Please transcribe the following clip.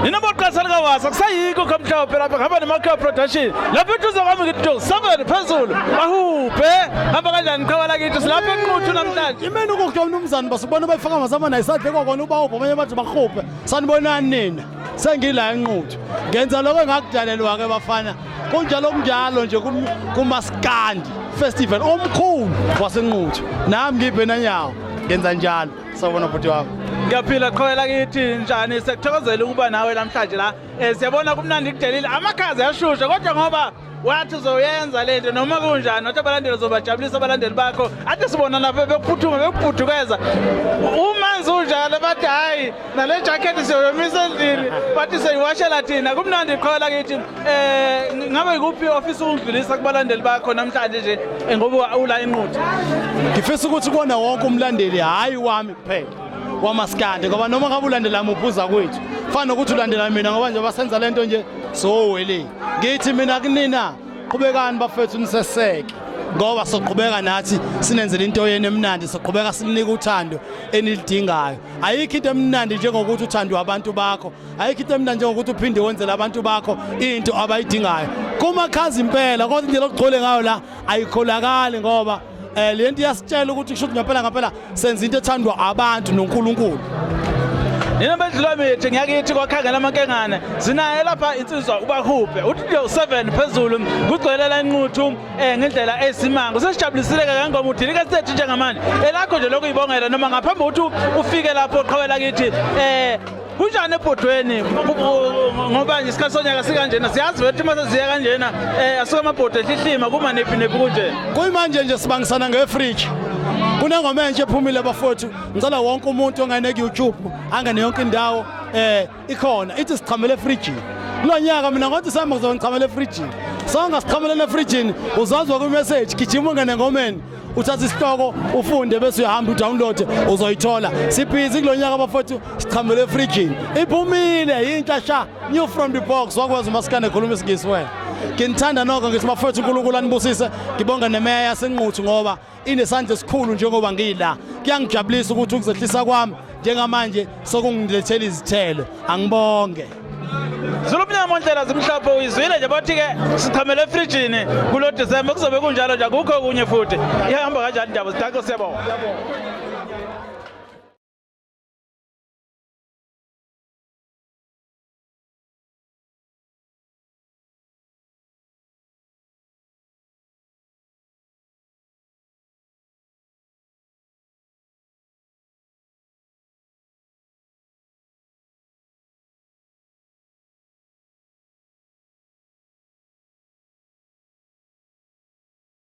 Nina boqasa likawasa kusayikho kamhlophe lapha ngihamba neMakhiwa Production. Lapha eduze kwami ngithi 7 phezulu. Bahubhe hamba kanjani qhawe lakithi silapha eNquthu namhlanje. Imeni ukukuthiwa mnumzane basubona bayifaka mazama naye sadle kwakona ubawubha abanye bathi bahubhe sanibonani nina sengila eNquthu ngenza lokho engakudalelwa ke bafana kunjalo kunjalo nje kumaskandi festival omkhulu waseNquthu nami ngibhenanyawo ngenza njalo. Sawubona bhuti wami. Ngiyaphila qhawe lakithi njani sekuthokozela ukuba nawe namhlanje la. Eh siyabona kumnandi kudelile amakhaza yashusha kodwa ngoba wathi uzoyenza lento noma kunjani wathi abalandeli uzobajabulisa abalandeli bakho athi sibona lapho bekuphuthuma bekubhudukeza umanzi unjalo bathi hhayi nale jacket siyoyomisa endlini bathi siyoyiwashela thina kumnandi qhawe lakithi Eh ngabe ikuphi ofisa ukudlulisa kubalandeli bakho namhlanje nje eh, ngoba ula eNquthu? Ngifisa ukuthi kuwona wonke umlandeli hayi wami kuphela wamaskandi ngoba noma ngabe ulandela muphi uza kwethu fana nokuthi ulandela mina ngoba nje basenza lento nje sowele ngithi mina kunina qhubekani bafethu niseseke ngoba soqhubeka nathi sinenzela into yenu emnandi soqhubeka sinika uthando enilidingayo ayikho into emnandi njengokuthi uthandwe abantu bakho Ayikho into emnandi njengokuthi uphinde wenzele abantu bakho into abayidingayo. Kumakhaza impela kodwa indlela okugcwele ngayo la ayikholakali ngoba eh le nto iyasitshela ukuthi kusho ukuthi ngempela ngempela senza into ethandwa abantu noNkulunkulu. Nina bedlula mithi ngiyakithi kwakhangela amankengane zinaye lapha insizwa ubahubhe uthi nje u7 phezulu kugcwele la inquthu eh ngendlela esimanga usesijabulisile ke kangoma udilika sethu njengamanje elakho nje lokuyibongela noma ngaphambi ukuthi ufike lapho qhawela kithi eh Kunjani ebhodweni ngoba nje isikhathi sonyaka sikanjena siyazi wethu uma seziya kanjena eh asuke amabhodo ehlihlima kuma nephi nephi kunje. Kuyimanje nje sibangisana ngefridge. Kunengoma entsha ephumile bafowethu. Ngicela wonke umuntu ongene ku-YouTube angene yonke indawo eh ikhona ithi sichamele efrijini. Kulo nyaka mina ngothi sami ngizongichamela efrijini. Songa sichamelele efrijini uzazwa kwi-message gijima ungene ngomeni. Uthatha isihloko ufunde bese uyahamba udownload uzoyithola. Sibhizi kulo nyaka bafowethu sichamele efrijini iphumile yintsha sha new from the box wakwazi umasikane ekhuluma isingisi wena nginithanda nokho ngithi bafowethu uNkulunkulu anibusise ngibonga nemeya yasenquthu ngoba inesandla esikhulu njengoba ngila kuyangijabulisa ukuthi ukuzehlisa kwami njengamanje sokungilethela izithelo angibonge Zulu mnyama ondlela zimhlophe uyizwile nje bathi ke sichamele efrijini kulo December kuzobe kunjalo nje akukho okunye futhi ihamba kanjani indaba sidakho siyabonga.